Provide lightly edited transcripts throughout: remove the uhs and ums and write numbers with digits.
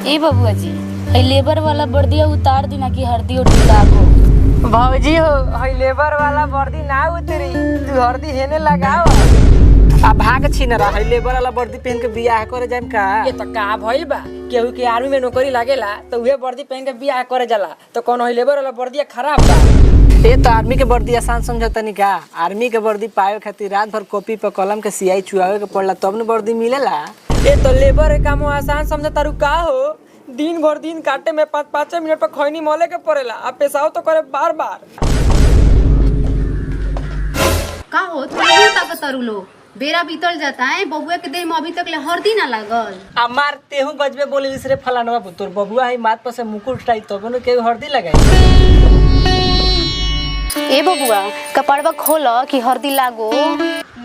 ए बबुआ जी, है लेबर वाला बर्दिया उतार दी ना कि हरदी और लागो। भौजी हो, हई लेबर वाला वर्दी ना उतरी, तू हरदी हेने लगाव। आ भाग छिन रहा, हई लेबर वाला वर्दी पहन के बियाह करे जाइम का? ये तो का भइल बा, केहू के आर्मी में नौकरी लागेला तो उहे वर्दी पहन के बियाह करे जाला, तो कौन हई लेबर वाला वर्दी खराब बा? ए तो आर्मी के वर्दी आसान समझतनी का? आर्मी के वर्दी पावे खातिर रात भर कॉपी पर कलम के सियाही चुआवे के पड़ला तब न वर्दी मिलेला। ए तो लेबर के काम आसान समझ तारू का हो? दिन भर दिन काटे में 5-5 मिनट पर खैनी मले के पड़ेला, आ पेशाब तो करे बार बार। का हो थोड़ी ताकत तारू लोग, बेरा बीतल जाता है, बबुआ के देह में अभी तक ले हरदी ना लागल। आ मार तेहू गजबे बोले रे फलानवा, तोर बबुआ है माथ पर से मुकुट उठाई तब न केहू हरदी लगाई। ए बबुआ कपड़वा खोल कि हरदी लागो।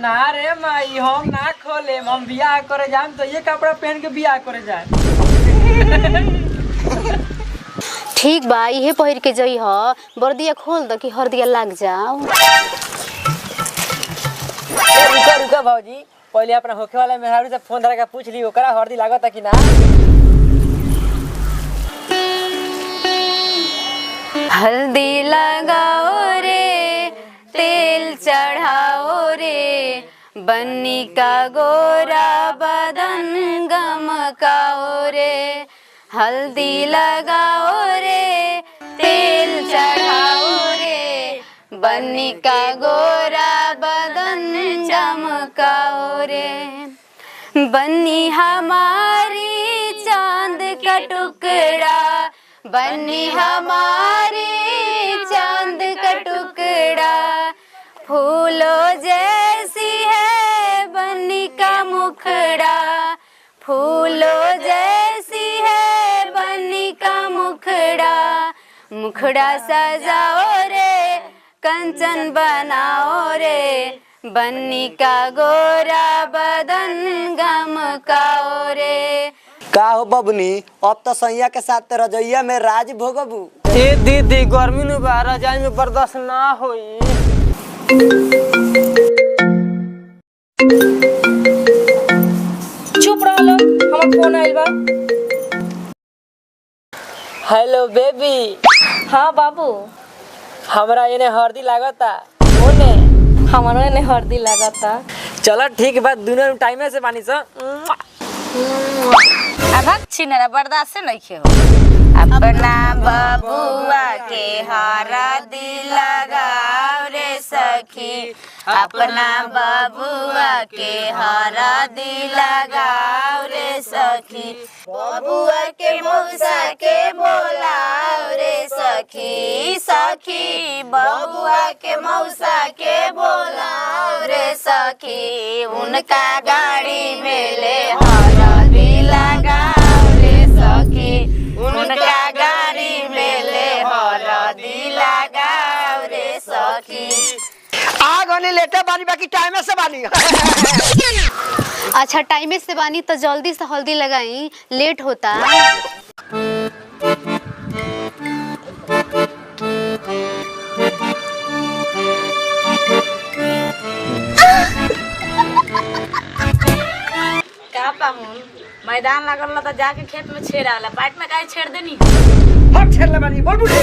ना रे माई, हम ना खोले, हम बियाह करे जाम तो ये कपड़ा पहन के बियाह करे जाए। ठीक बा, इहे पहिर के जई ह, बर्दिया खोल द कि हरदिया लाग जाओ। रुका रुका भौजी, पहले अपना होखे वाला मेहरारू से फोन धरा के पूछ ली ओकरा हरदी लागत कि ना। हल्दी लगाओ रे, तेल चढ़ाओ रे, बन्नी का गोरा बदन गमकाओ रे। हल्दी लगाओ रे, तेल चढ़ाओ रे, बन्नी का गोरा बदन चमकाओ रे। बन्नी हमारी चांद का टुकड़ा, बन्नी हमारी चांद का टुकड़ा, फूलों जैसी है बन्नी का मुखड़ा, फूलों जैसी है बन्नी का मुखड़ा। मुखड़ा सजाओ रे, कंचन बनाओ रे, बन्नी का गोरा बदन गमकाओ रे। का हो बबनी, अब तो सैया के साथ रजैया में राज भोगबू। ए दीदी गर्मी नु बा, रजाई में बर्दाश्त ना होई। चुप रह लो, हमर फोन आइल बा। Hello baby. हाँ बाबू। हमरा एने हरदी लागता। ओने हमारो एने हरदी लागता। चलो ठीक बा, दुनो टाइमे से बानी स। अब छिनरा बर्दाश्त नहीं खे हो। अपना बबुआ के हरदी लगाओ रे सखी, अपना बबुआ के हरदी लगाओ रे सखी, बबुआ के मौसा के बोलाओ रे सखी, सखी बबुआ के मौसा के बोलाओ रे सखी, उनका गाड़ी में ले हरदी लगाओ रे सखी, उनका गाड़ी में ले हरदी लगाओ रे सखी। आ गनी लेटे बानी, बाकी टाइमे से बानी। अच्छा टाइमे से बानी तो जल्दी से हल्दी लगाई, लेट होता। का पाहुन मैदान लागल तो जाके खेत में छेड़ आला, पाइप में काहे छेड़ देनी? हट छेड़ ले बानी, बोल बुढ़े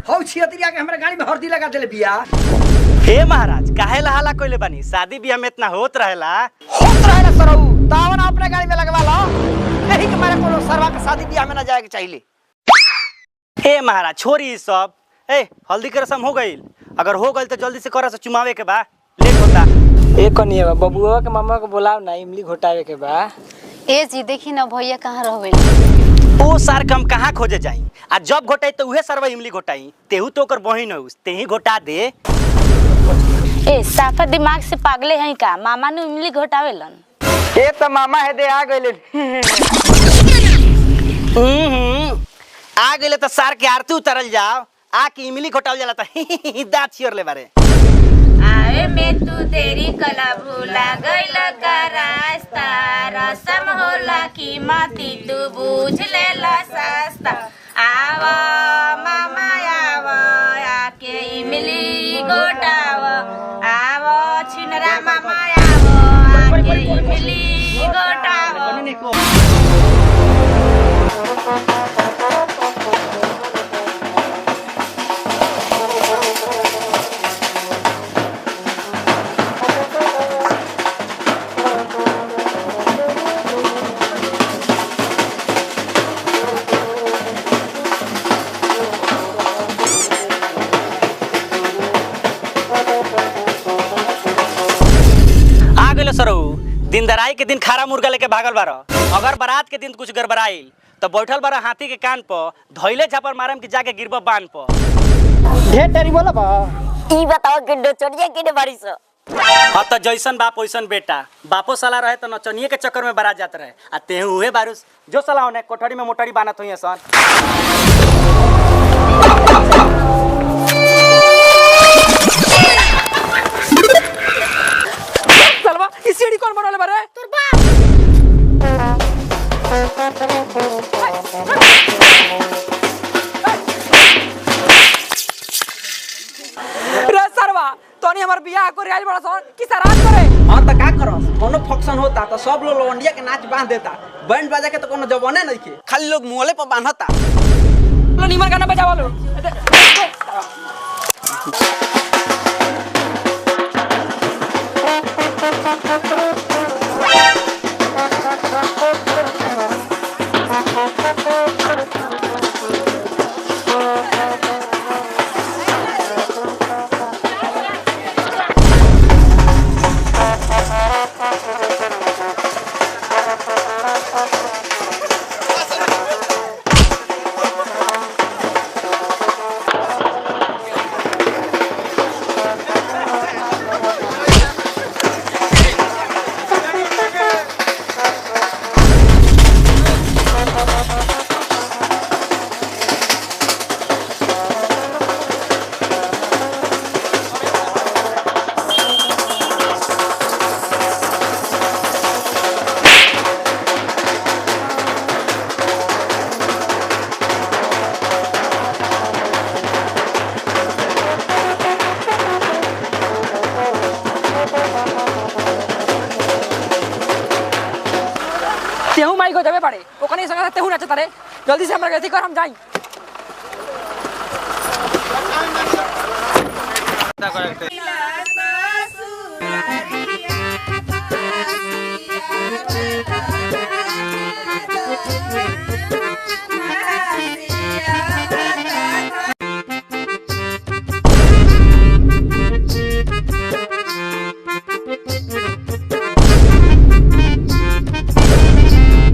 हौ छियतिरिया के हमरा गाड़ी में हरदी लगा देले बिया। हे महाराज, काहे ला कोइले बानी? शादी ब्याह में इतना होत रहेला। होत रहेला सरऊ, तावन अपने गाड़ी में लगवा लो, नहीं के मारे कोनो सरवा के शादी ब्याह में ना जाए के चाहिए। हे महाराज छोरी सब, ए हल्दी के रसम हो गइल? अगर हो गइल तो जल्दी से करा से चुमावे के बा, लेट होता। ए कनिया बबुआ के मामा के बोलाओ ना, इमली घोटावे के बा। ए जी देखी ना भैया कहाँ रहबे। ओ सार कम कहाँ खोजे जाई, आ जब घोटाई तो उहे सरवा इमली घोटाई, तेहू तो ओकर बहिन हौ, तेही घोटा दे। ए साफा दिमाग से पागले हैं का, मामा ने इमली घोटावेलन। ए त मामा हे दे आ गइले। आ गइले त सार के आरती उतारल जाओ, आ के इमली घोटावल जाला त दांत छियर ले बारे। आवे में तू तेरी कला भूला गइल का रास्ता, रसम होला की माती तू बूझ लेला सस्ता। आव मामा आव, आके इमली घोटाव, आव छिनरा मामा आव, आके इमली घोटाव। के दिन खारा मुर्गा लेके भागल बार। अगर बारात के दिन कुछ गड़बड़ाइल तो बैठल बारा हाथी के कान पर धैले झापर मारम कि जाके गिरब बांध पर। ढेर टेरी बोला बा। ई बताओ कि नचनिया केने बारी स? हाँ तो जैसन बाप वैसन बेटा, बापो साला रहे तो नचनिए के चक्कर में बारात जात रहे आ तेहू उहे बारूस जो साला होने कोठरी में मोटरी बानत हुई सन। सलवा ई सीढ़ी कौन बनवले बारे? तोर बाप। रे सरवा तोनी हमर बियाह करे आइल बड़ा सन कि सराज करे? हां त का करस, कोनो फंक्शन होता तो सब लोग लवंडिया के नाच बांध देता, बैंड बाजा के तो कोनो जवाने नहीं के, खाली लोग मुहले पर बांधता। लो नीमन गाना बजावा लो। तेहू माई को जाबे पड़े ओकनी संग तेहू नाचता रे, जल्दी से हमरा के अथी कर हम जाई।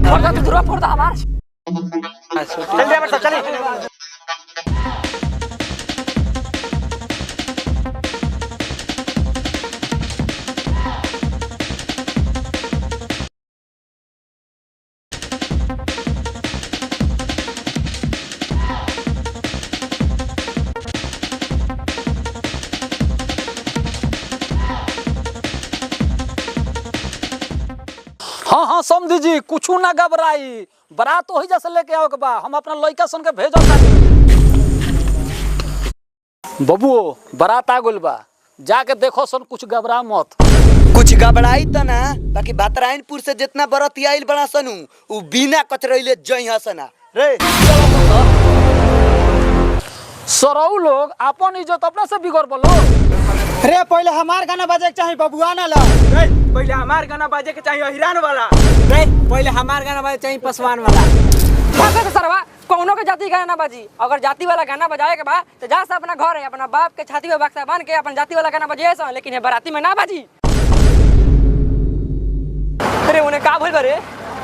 फोड़ दे तू, फोड़ दे हमार। चल ड्राइवर साहब चले। हाँ हाँ समझी जी, कुछ ना घबराई, बारात वही जैसे लेके आओ के बा, हम अपना लड़का सन के भेजो तानी। बबुओ बारात आ गइल बा, जाके देखो सन, कुछ घबरा मत। कुछ घबराई त ना, बाकी बातरायणपुर से जितना बरतिया आइल बड़ा सनु उ बिना कचरैले जई हसना रे। सरऊ लोग अपन इज्जत अपना से बिगड़ बोलो। रे पहले हमार गाना बजे के चाही बबुआ ना ला। रे पहले हमार गाना बजे के चाही अहिरान वाला। रे पहले हमार गाना बजे चाही पसवान वाला। भाषा सरवा कोनो के जाति गाना ना बाजी, अगर जाति वाला गाना बजाए के बा तो जा से अपना घर है अपना बाप के छाती पे बक्सा बांध के अपन जाति वाला गाना बजाए सन, लेकिन ये बाराती में ना बाजी। अरे उन्हें का भइल बा रे?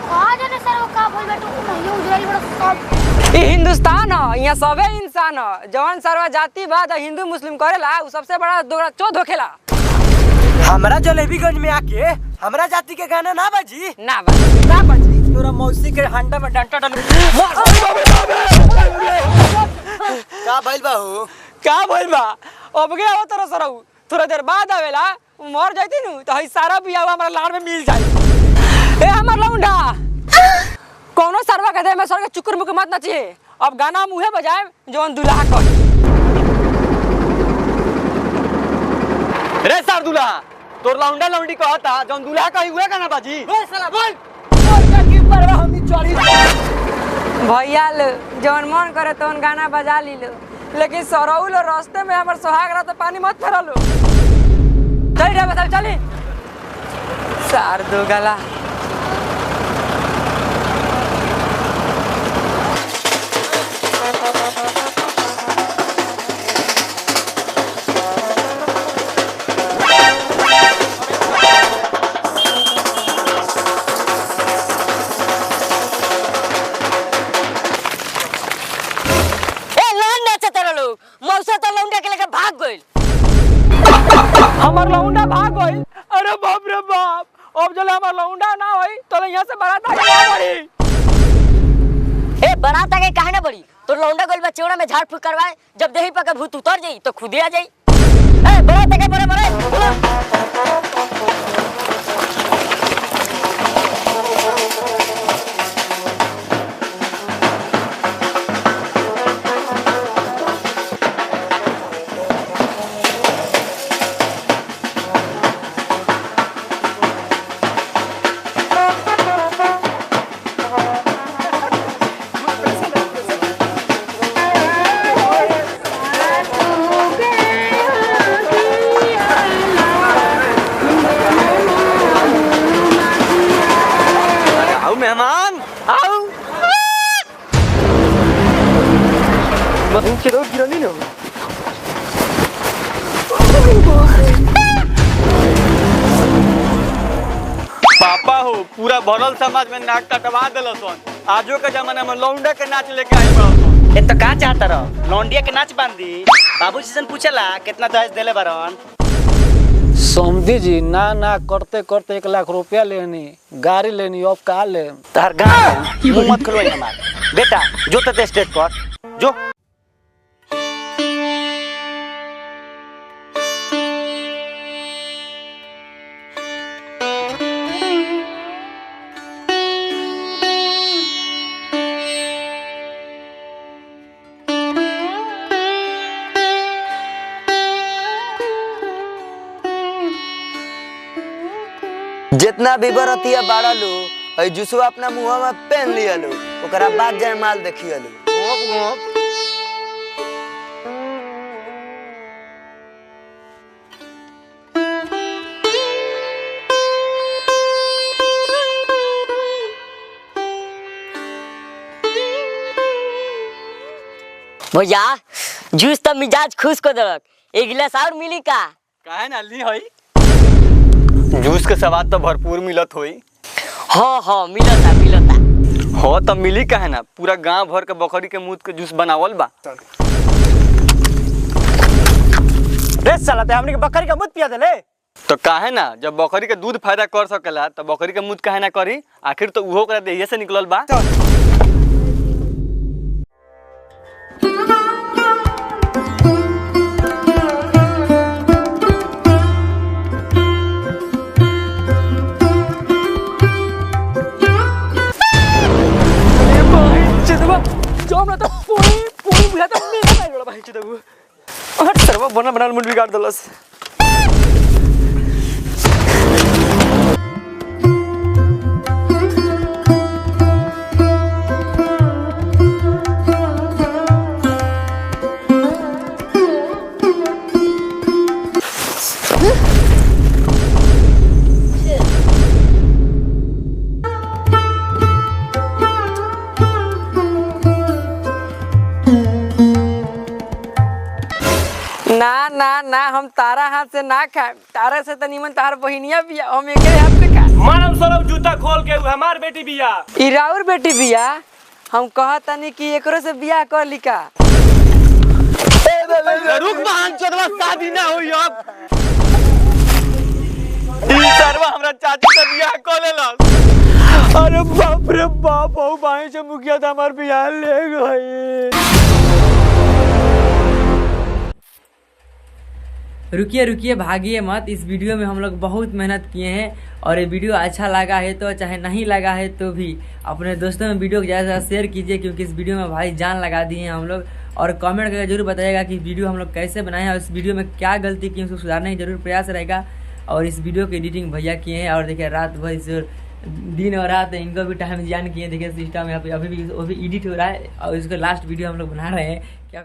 कहा जाने सर वो का भइल बाटू, नहीं उजराइल बड़ा सब। ई हिंदुस्तान ह, यहाँ सबे इंसान ह, जवन सरवा जाति बाद हिंदू मुस्लिम करेला उ सबसे बड़ा दोगला चोद होखेला। हमरा जलेबीगंज में आके हमरा जाति के गाना ना बाजी? ना बाजी। ना बाजी तोरा मौसी के हंडा में डंटा डल। का भइल बा हो? का भइल बा? अब गया हो तोरा सरऊ, थोड़ा देर बाद आवेला मर जाती नु तो हई सारा बियाह हमरा लाड़ में मिल जाई। ए हमर लौंडा कोनो सरवा के दे में सर के चुकुर मुकुर मत नचिए, अब गाना हम उहे बजाएम जवन दुल्हा कही। रे सार दुल्हा तोर लौंडा लौंडी कहता जौन दुल्हा कही उहे गाना बाजी। बोल साला बोल। बोल का की परवा हमनी चढ़ी। भैया लो जवन मन करे तवन गाना बजा ली लो, लेकिन सरऊ लो रास्ते में हमर सोहाग रात पानी मत फेरलो। चल रे बताओ चली सार दो गला। हमार लौंडा भाग गइल। अरे बाप रे बाप, अब जले हमार लौंडा ना होई तो यहां से बारात आगे ना बढ़ी। ए बारात आगे काहे ना बढ़ी? तो लौंडा गइल बा चौड़ा में झाड़ फूक करवाए, जब देही पर के भूत उतर जाई तो खुदे आ जाई। ए बारात आगे बड़े बड़े बोलो। आओ मेहमान आओ। चलो गिरनी ना। पापा हो पूरा भरल समाज में नाक कटवा देलसन। आजो के जमाना में लौंडा के नाच लेके आइल बड़सन। ए तो का चाहता रहो लौंडिया के नाच बांध दी? बाबूजी से पूछला कितना दहेज देले बारन? समधी जी ना ना करते करते 1 लाख रुपया लेनी, गाड़ी लेनी, अब का ले। तहर गांव मुंह मत खुलवाई हमार। बेटा जो तते स्टेज पर जो। जितना भी बरतिया बाड़ा लो और जुसवा अपना मुंह में पहन लिया लो, ओकरा बाद जाए माल देखिए लो। गोप गोप भैया जूस तो मिजाज खुश को देलक, एक गिलास और मिली का? काहे ना ली हई, जूस के स्वाद तो भरपूर मिलत होई। हाँ हाँ मिलता मिलता। हो तो मिली काहे ना, पूरा गांव भर के बकरी के मूत के जूस बनावल बा। रे साला ते हमनी के बकरी का मूत पिया देले। तो काहे ना, जब बकरी के दूध फायदा कर सकेला तो बकरी के मूत काहे ना करी? आखिर तो उहो ओकरा देहिए से निकलल बा। बना बनाल मुंड बिगाड़ दलस। ना ना ना, हम तारा हाथ से ना खाए, तारा से त निमन तार बहिनिया बिया, हम एकरे हाथ से खाए। मारम सरौ जूता खोल के, हमार बेटी बिया। ई राउर बेटी बिया? हम कहतनी कि एकरो से बियाह कर ली का। रुक बहन चोदवा, शादी ना होई अब। ई सरवा हमरा चाची से बियाह कर लेलस। अरे बाप रे बाप, बहु भाई से मुखिया त हमार बियाह ले गई। रुकिए रुकिए, भागिए मत। इस वीडियो में हम लोग बहुत मेहनत किए हैं और ये वीडियो अच्छा लगा है तो चाहे नहीं लगा है तो भी अपने दोस्तों में वीडियो को ज़्यादा से ज़्यादा शेयर कीजिए, क्योंकि इस वीडियो में भाई जान लगा दी है हम लोग। और कमेंट करके जरूर बताइएगा कि वीडियो हम लोग कैसे बनाए हैं और इस वीडियो में क्या गलती की उसको सुधारने की जरूर प्रयास रहेगा। और इस वीडियो की एडिटिंग भैया किए हैं और देखिए रात भर इस दिन और रात इनको भी टाइम जान किए। देखिए सिस्टम यहाँ पे अभी भी वो भी एडिट हो रहा है और इसको लास्ट वीडियो हम लोग बना रहे हैं। क्या